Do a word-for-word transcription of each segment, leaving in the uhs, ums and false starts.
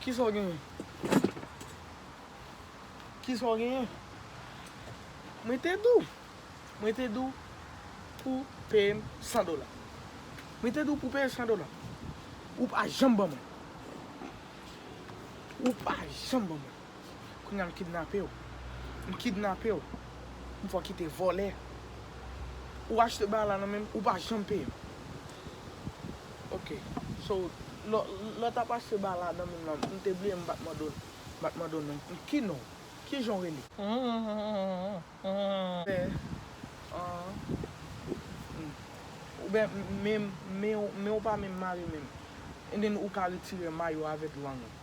Kisa w genyen? Kisa w genyen? Mwen te di w. Mwen te di w pou peye m san dola. Mwen te di w pou peye san dola. Ou pa janm ban mwen. Ou pa janm ban mwen. Kounye a m kidnape w. M kidnape w. M fè w kite vòlè. Ou achte bagay la nan men m, ou pa janm peye m. Ok. So, lè, lè w t ap achte bagay la nan men m lan, m te bliye m pa t mande w, m pa t mande w non. Ki non? Ki jan w rele? Fè, ah, hmm. Oubyen men, men, men w pa menm mare menm. And then ou ka retire mayo avèk lang ou.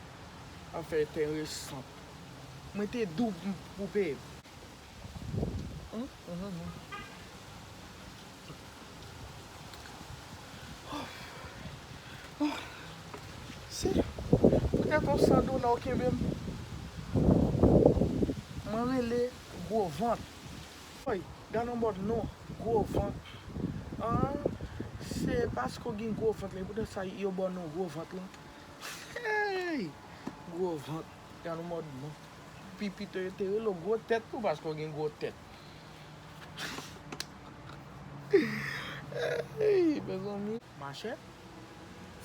Afè enteresan. Mwen te di w pou peye. Hmm, hmm, hmm. Oh, se poutèt yon san dola w kenbe m. Mwen rele Gwo Vant. Woy, gad yon bòt non, Gwo Vant. Ah, se paske w gen gwo vant la, e poutèt sa yo ba w non Gwo Vant lan. Hey! Gwo Vant, gad yon bòt non. Pi pito yo te rele w Gwo Tèt tou paske w gen gwo tèt. Ey, mezanmi. Machè,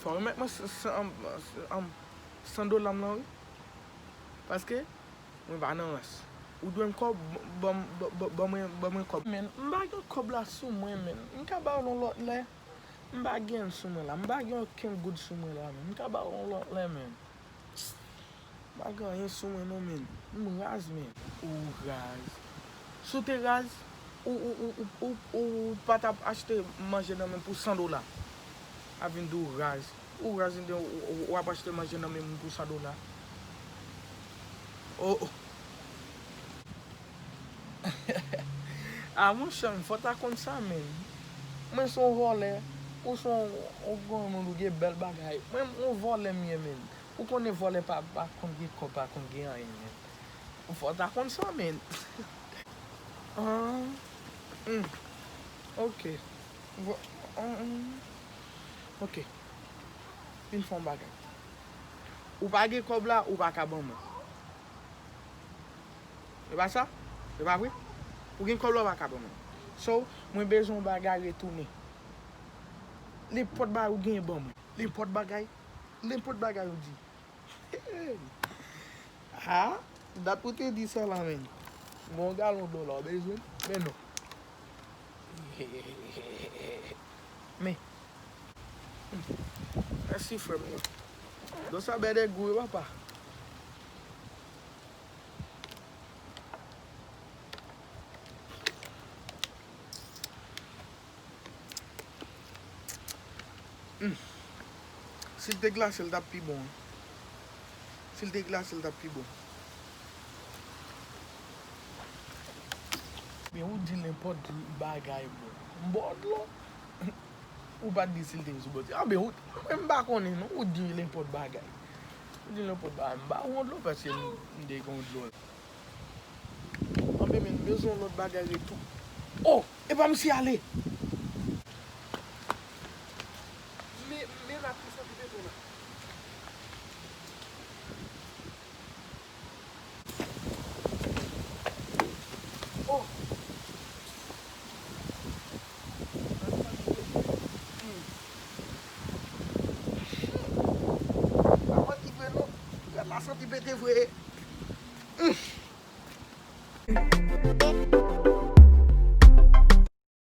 fò w remèt mwen s-, s-, an, an, san dola m lan, wi. Paske mwen pa nan rans. Ou dwe m kòb, ban m, ban, ban, ban mwen, ban mwen kòb. Men, m pa gen kòb la sou mwen, men. M ka ba w l yon lòt lè. M pa gen l sou mwen la. M pa gen okenn goud sou mwen la, men. M ka ba w l yon lòt lè, men. M pa gen anyen sou mwen non, men. M raz, men. Ou raz. Si w te raz, ou, ou, ou, ou, ou, ou pa t ap achte manje nan men m pou san dola. A vin di w raz. Ou raz, ou, ou, ou ap achte manje nan men m pou san dola. Oh, oh. Ah, monchè, m fò w ta konn sa, men. Mwen se yon vòlè. Ou se yon, yon granmoun, ou gen bèl bagay. Mwen, yon vòlè m ye, men. Ou konnen vòlè pa, pa konn gen kòb, pa konn gen anyen, men. Ou fò w ta konn sa, men. Ah, hmm. Ok. Vò-, ah, hmm. Ok. Vin fè yon bagay. Ou pa gen kòb la, ou pa ka ban mwen. E pa sa? E pa vre? Ou gen kòb la, ou pa ka ban mwen. So, mwen bezwen yon bagay retounen. Nenpòt bagay ou genyen, ban mwen. Nenpòt bagay. Nenpòt bagay ou di. Hey! Ha? Dat ou te di sa la, men. Gon galon dlo la, ou bezwen? Men non. Men. Mèsi, frè m. Dlo sa bèdè gou, wi, papa. Hmm. Si l te glase, l t ap pi bon. Si l te glase, l t ap pi bon. Men ou di nenpòt bagay, bon. M ba w dlo. Ou pa t di si l te sou bò ti. Anben, ou, mwen m pa konnen non, ou di nenpòt bagay. Ou di nenpòt bagay. M ba w yon dlo paske m, m te gen yon dlo. Anben, men, m bezwen yon lòt bagay retou. Oh, e pa misye ale. Men, men la, ki sa ki te la? Oh. Shit. Shit. Avan li vre non. Gad la santi pete vre.